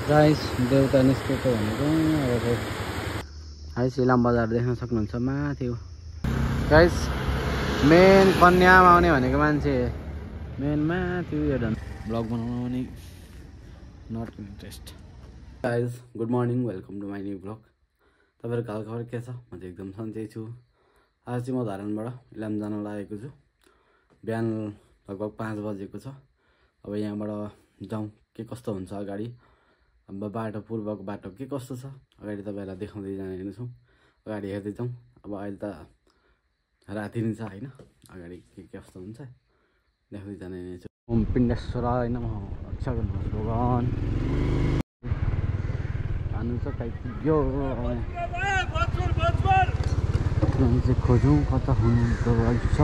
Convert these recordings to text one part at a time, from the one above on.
Guys देउता निस्केको भनेको अब गाइस इलाम बजार देख्न सक्नुहुन्छ माथि गाइस मेन कन्यामा आउने भनेको मान्छे मेन माथि हेर्नु ब्लग बनाउनु पनि not interest. Guys good morning welcome to my new blog. तपाईँहरूको हालखबर के छ? म चाहिँ एकदम सन्चै छु। आज चाहिँ म धारणबाट इलाम जान लागेको छु। बिहान लगभग 5 बजेको छ। अब यहाँबाट जाउँ के कस्तो हुन्छ अगाडि, अब बाटो पूर्वको बाटो के कस्तो छ अगाडि तपाईँहरूलाई देखाउँदै जाने छौँ। अगाडि हेर्दै जाउँ। अब अहिले त राति नै छ होइन, अगाडि के कस्तो हुन्छ देखाउँदै जाने छु। ओम पिण्डेश्वर होइन म रक्षा गर्नुहोस् भगवान्। हानु छ काहीँ पुग्यो मान्छे खोजौँ कता हुनु त छ।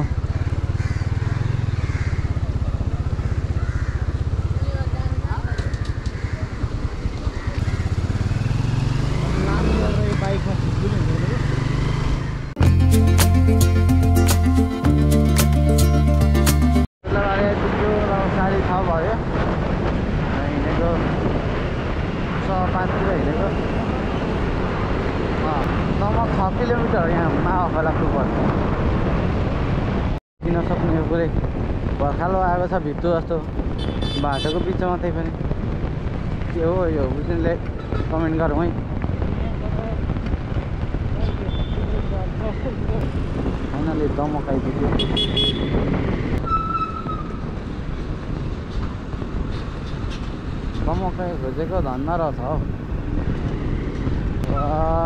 लगभग 6 किलोमिटर यहाँ माओखोला पुग्नुपर्छ। किन सक्ने पुरै भर्खालो आएको छ भित्तो जस्तो बाटोको बिचमा। त्यही पनि के हो यो बुझ्नेले कमेन्ट गरौँ है। फाइनली दमक आइपुग्यो। दमक खोजेको धन्न रहेछ हौ।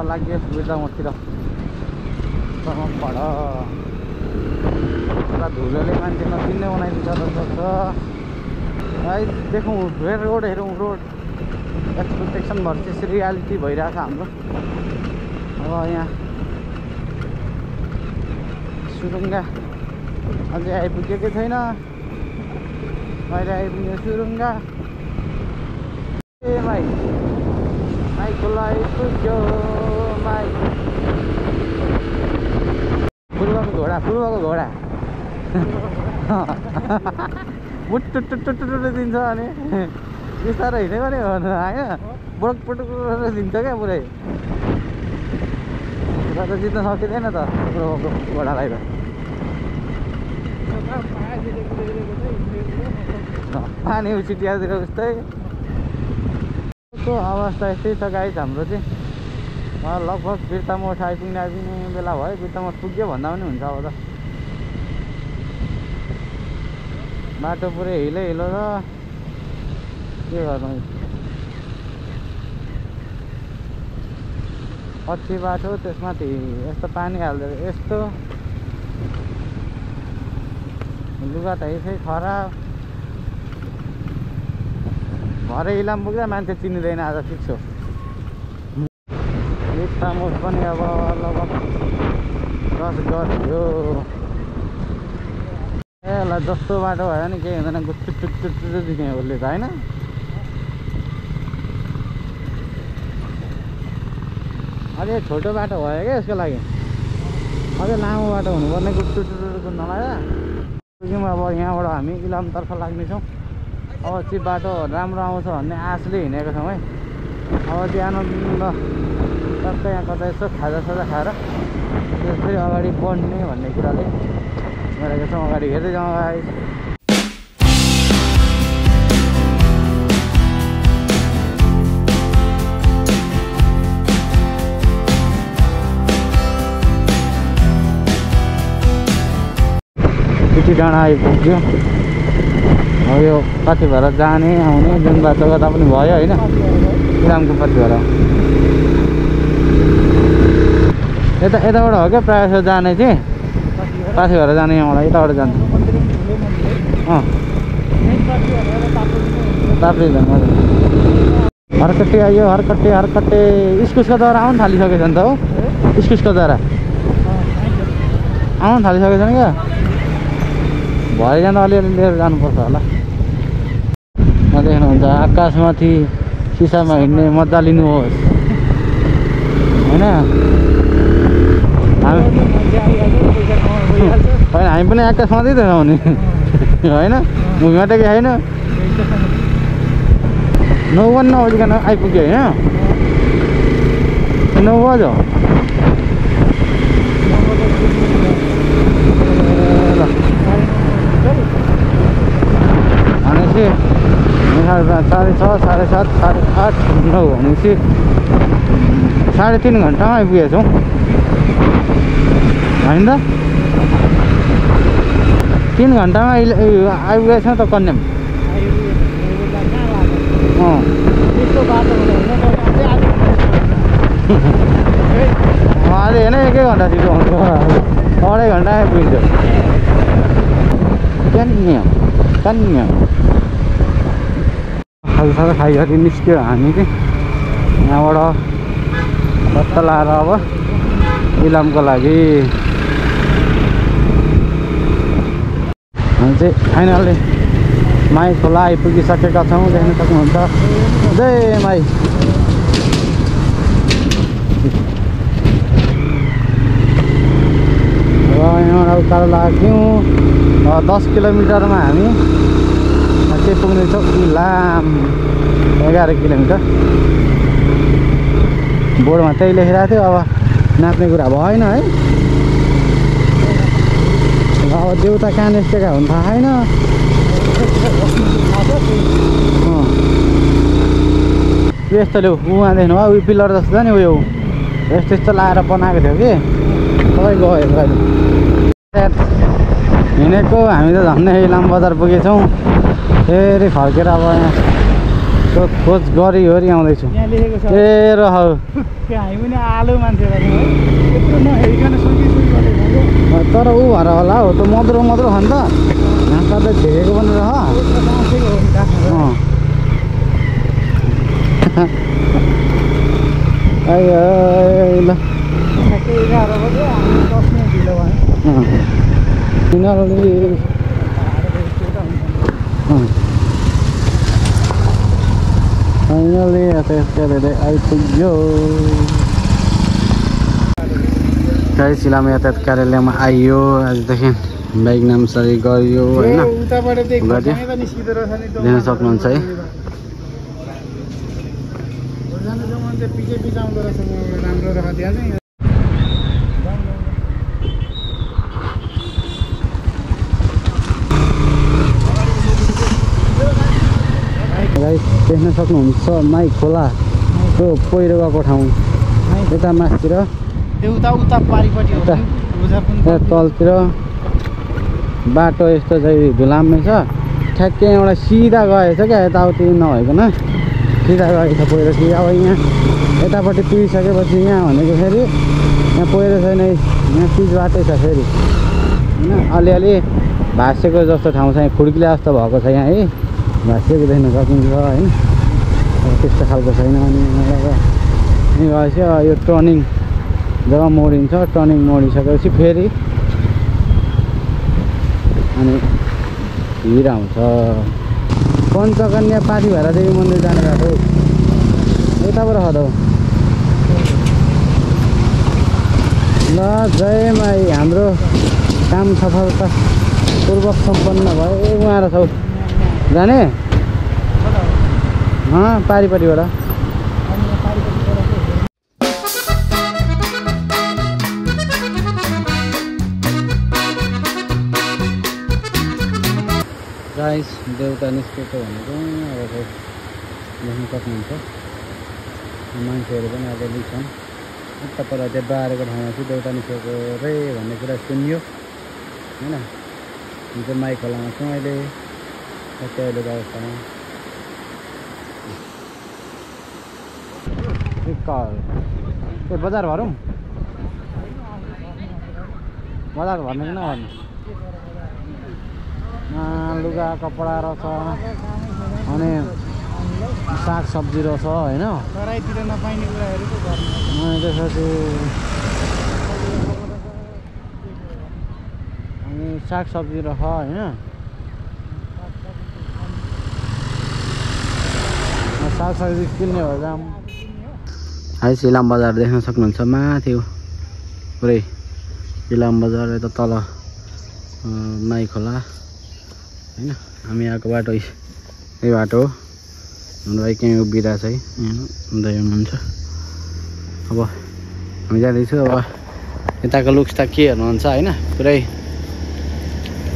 लाग्यो बिर्तामोडतिर दमकबाट पुरा धुलोले मान्छे नचिन्ने बनाइदिन्छ जस्तो। देखौँ रोड हेरौँ। रोड एक्सपेक्टेसन भर्सेस रियालिटी भइरहेछ हाम्रो। अब यहाँ सुरुङ्गा अझै आइपुगेकै छैन। अहिले आइपुग्यो सुरुङ्गा। ए माइ माइको आइपुग्यो माइ। पूर्वको घोडा बुट्टु टुट्टु दिन्छ अनि बिस्तारै हिँड्यो भने होइन बुडक पुटुक दिन्छ क्या पुरै। र त जित्न सकिँदैन त पूर्वको घोडालाई त। पानी उछिटियातिर उस्तै अवस्था यस्तै छ गाइस हाम्रो चाहिँ। लगभग बिर्तामोड आइपुग्ने बेला भयो। बिर्तामोड पुग्यो भन्दा पनि हुन्छ। अब त बाटो पुरै हिलो छ के गर्नु। पछि बाटो त्यसमाथि यस्तो पानी हाल्दै यस्तो लुगा त यसै खराब। भरे इलाम पुग्दा मान्छे चिनिँदैन आज फिक्स हो। बिर्तामोड पनि अब लगभग क्रस गऱ्यो। ए ल जस्तो बाटो भयो नि केही हुँदैन। टुट्टु दिने उसले त होइन। अझै छोटो बाटो भयो क्या यसको लागि। अझै लामो बाटो हुनुपर्ने टुट्टु नलाग्दा पुग्यौँ। अब यहाँबाट हामी इलामतर्फ लाग्नेछौँ। अब चाहिँ बाटो राम्रो आउँछ भन्ने आशले हिँडेको छौँ है। अब चाहिँ आनन्द टक्क यहाँ कतै यसो खाजासाजा खाएर फेरि अगाडि बढ्ने भन्ने कुराले गरेको छौँ। अगाडि हेर्दै जाउँ गाइस। यति डाँडा आइपुग्यो। अब यो पछि भएर जाने आउने जुन बाटो गर्दा पनि भयो होइन। इलामको पछि भएर यताबाट हो क्या प्रायः जस्तो जाने चाहिँ। पछि भएर जाने यहाँबाट यताबाट जान्छ। ताप्रे जानु हरकट्टे आयो। हरकट्टे इस्कुसको जरा आउनु थालिसकेछ नि त हो। इस्कुसको जरा आउनु थालिसकेछ नि क्या। भरे जाँदा अलिअलि लिएर जानुपर्छ होला। देख्नुहुन्छ आकाशमाथि सिसामा हिँड्ने मजा लिनुहोस् होइन। हामी पनि आकाशमाथि त छौँ नि होइन। मुभीमा त के छैन। 9 नबजिकन आइपुग्यो होइन 9 बज्यो भनेपछि 6:30 7:30 8:30 9 भनेपछि 3.5 घन्टामा आइपुगेछौँ होइन त 3 घन्टामा आइपुगेछौँ त कन्याम अझै होइन 1 घन्टा छिटो हुन्छ 2.5 घन्टा आइपुग्छ कन्याम खालसाल खाइगरी निस्क्यो हामी चाहिँ यहाँबाट सत्ता लाएर अब इलामको लागि हामी चाहिँ फाइनली माई खोला आइपुगिसकेका छौँ देख्न सक्नुहुन्छ जय माई र यहाँबाट उकालो लाग्यौँ 10 किलोमिटरमा हामी चाहिँ पुग्नेछौँ इलाम 11 किलोमिटर बोर्डमा त्यही लेखिरहेको थियो अब नाप्ने कुरा भएन है अब देउता कहाँ निस्केका हुन् थाहा छैन यस्तो ल्याउ उहाँ देख्नु भयो उयो पिलर जस्तो छ नि उयो यस्तो यस्तो लगाएर बनाएको थियो कि सबै गयो अहिले हिँडेको हामी त झन्डै इलाम बजार पुगेछौँ फेरि फर्केर अब यहाँ सोधखोज गरी आउँदैछु ए र तर ऊ भएर होला हो त मद्रो खान त घाँस काट्दै झेकेको पनि रह ल फाइनली यातायात आइपुग्यो गाइस इलाम यातायात कार्यालयमा आइयो आजदेखि बाइक नामसरी गरियो होइन दिन सक्नुहुन्छ है गाइस देख्न सक्नुहुन्छ माई खोला त्यो पहिरो गएको ठाउँ यता मासतिर तलतिर बाटो यस्तो चाहिँ धुलामै छ ठ्याक्कै एउटा सिधा गएछ क्या यताउति नभइकन सिधा गएछ पहिरो कि अब यहाँ यतापट्टि पुगिसकेपछि यहाँ भनेको फेरि यहाँ पहिरो छैन यहाँ पिच बाटै छ फेरि होइन अलिअलि भाँसेको जस्तो ठाउँ छ यहाँ खुड्किले जस्तो भएको छ यहाँ है भाँसेको देख्न सकिन्छ होइन अब त्यस्तो खालको छैन अनि गएपछि यो टर्निङ जब मोडिन्छ टर्निङ मोडिसकेपछि फेरि अनि भिड आउँछ पञ्चकन्या पाठी भएर देवी मन्दिर जाने बाटो यताबाट खदौ ल जय माई हाम्रो काम सफलतापूर्वक सम्पन्न भयो उहाँ छौ जाने पारिपट्टिबाट गाइस देउता निस्केको भनेको अब देख्न सक्नुहुन्छ मान्छेहरू पनि अलिअलि छन् उता पर त्यो बारेको ठाउँमा चाहिँ देउता निस्केको रे भन्ने कुरा सुनियो होइन जुन चाहिँ माई खोलामा छौँ अहिले अहिलेको अवस्थामा ए बजार भरौँ बजार भर्ने कि नभर्ने लुगा कपडा रहेछ अनि साग सब्जी रहेछ होइन तराईतिर नपाइने कुराहरू अनि त्यसपछि अनि साग सब्जी रहेछ होइन साग सब्जी किन्ने भएर जाम आइस इलाम बजार देख्न सक्नुहुन्छ माथि पुरै इलाम बजार यता तल माई खोला होइन हामी आएको बाटो यही बाटो हो भाइ कहीँ उभिरहेछ है हुँदै हुनुहुन्छ अब हामी जाँदैछु अब यताको लुक्स त के हेर्नुहुन्छ होइन पुरै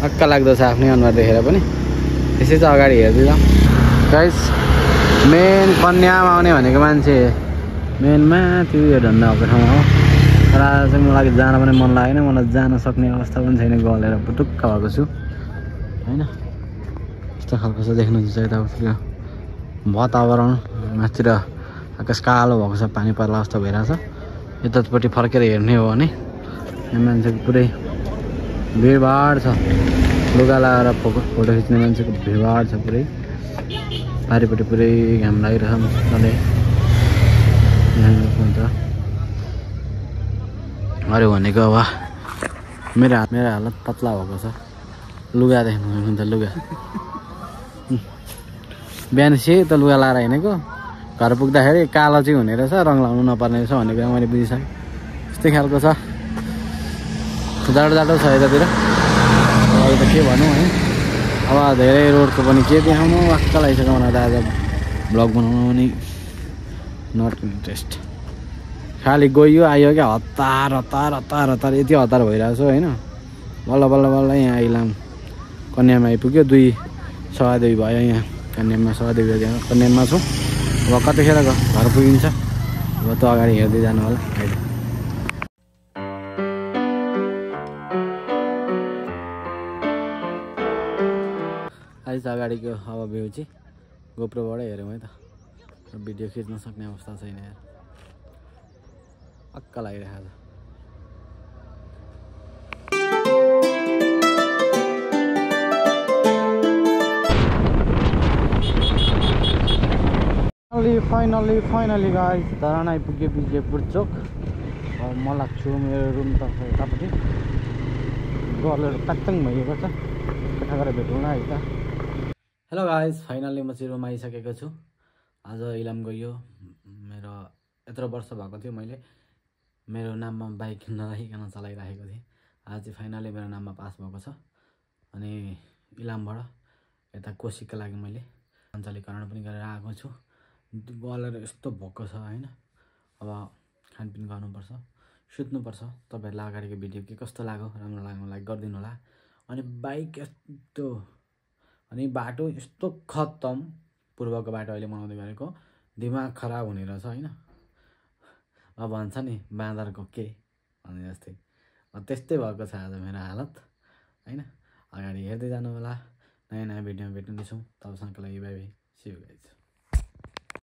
अक्क लाग्दो छ आफ्नै अनुहार देखेर पनि त्यसै चाहिँ अगाडि हेरिदिँदा गाइस मेन कन्यामा आउने भनेको मान्छे मेनमा त्यो यो धन्दा भएको ठाउँमा हो तर आज चाहिँ मलाई जान पनि मन लागेन मलाई जान सक्ने अवस्था पनि छैन गलेर पुटुक्क भएको छु होइन यस्तो खालको छ देख्नुहुन्छ यताउतिको वातावरण माथितिर आकाश कालो भएको छ पानी पर्ला जस्तो भइरहेछ यतापट्टि फर्केर हेर्ने हो भने मान्छेको पुरै भिडभाड छ लुगा लगाएर फोटो खिच्ने मान्छेको भिडभाड छ पुरै पारिपट्टि पुरै घाम लागिरहेछ मजाले हुन्छ अरे भनेको अब मेरो हालत पतला भएको छ लुगा देख्नुहुन्छ लुगा बिहान सेतो लुगा लाएर हिँडेको घर पुग्दाखेरि कालो चाहिँ हुने रहेछ रङ लाउनु नपर्ने रहेछ भनेको मैले बुझिसकेँ त्यस्तै खालको छ जाडो छ यतातिर अहिले त के भनौँ है अब धेरै रोडको पनि के देखाउनु वाक्क लागिसक्यो मलाई त आज भ्लग बनाउनु पनि नट इन्ट्रेस्ट खालि गयो आयो क्या हतार यति हतार भइरहेको छु होइन बल्ल यहाँ आइलाम कन्यामा आइपुग्यो 2:15 भयो यहाँ कन्यामा 2:15 कन्यामा छु अब कतिखेर घर पुगिन्छ अब त अगाडि हेर्दै जानु होला अहिले अहिले चाहिँ अगाडिको अब भ्यू चाहिँ गोप्रोबाटै हेऱ्यौँ है त भिडियो खिच्न सक्ने अवस्था छैन यार अक्क लागिरहेको छ फाइनली गाइस धरान आइपुग्यो विजयपुर चोक अब म लाग्छु मेरो रुम तर्फ यतापट्टि गलेर टाक्टाङ भइएको छ कता गएर भेटौँ न है त हेलो गाइस फाइनली म चाहिँ रुम आइसकेको छु आज इलाम गयो मेरो यत्रो वर्ष भएको थियो मैले मेरो नाममा बाइक नराखिकन चलाइराखेको थिएँ आज चाहिँ फाइनली मेरो नाममा पास भएको छ अनि इलामबाट यता कोशीको लागि मैले सञ्चालीकरण पनि गरेर आएको छु गलेर यस्तो भक्को छ होइन अब खानपिन गर्नुपर्छ सुत्नुपर्छ तपाईँहरूलाई अगाडिको भिडियो के कस्तो लाग्यो राम्रो लाग्यो लाइक गरिदिनु होला अनि बाइक यस्तो अनि बाटो यस्तो खत्तम पूर्वको बाटो अहिले बनाउँदै गरेको दिमाग खराब हुने रहेछ होइन अब भन्छ नि बाँदरको के भने जस्तै त्यस्तै भएको छ आज मेरो हालत होइन अगाडि हेर्दै जानु होला नयाँ भिडियोमा भेट्नेछौँ तबसम्मको लागि bye bye see you guys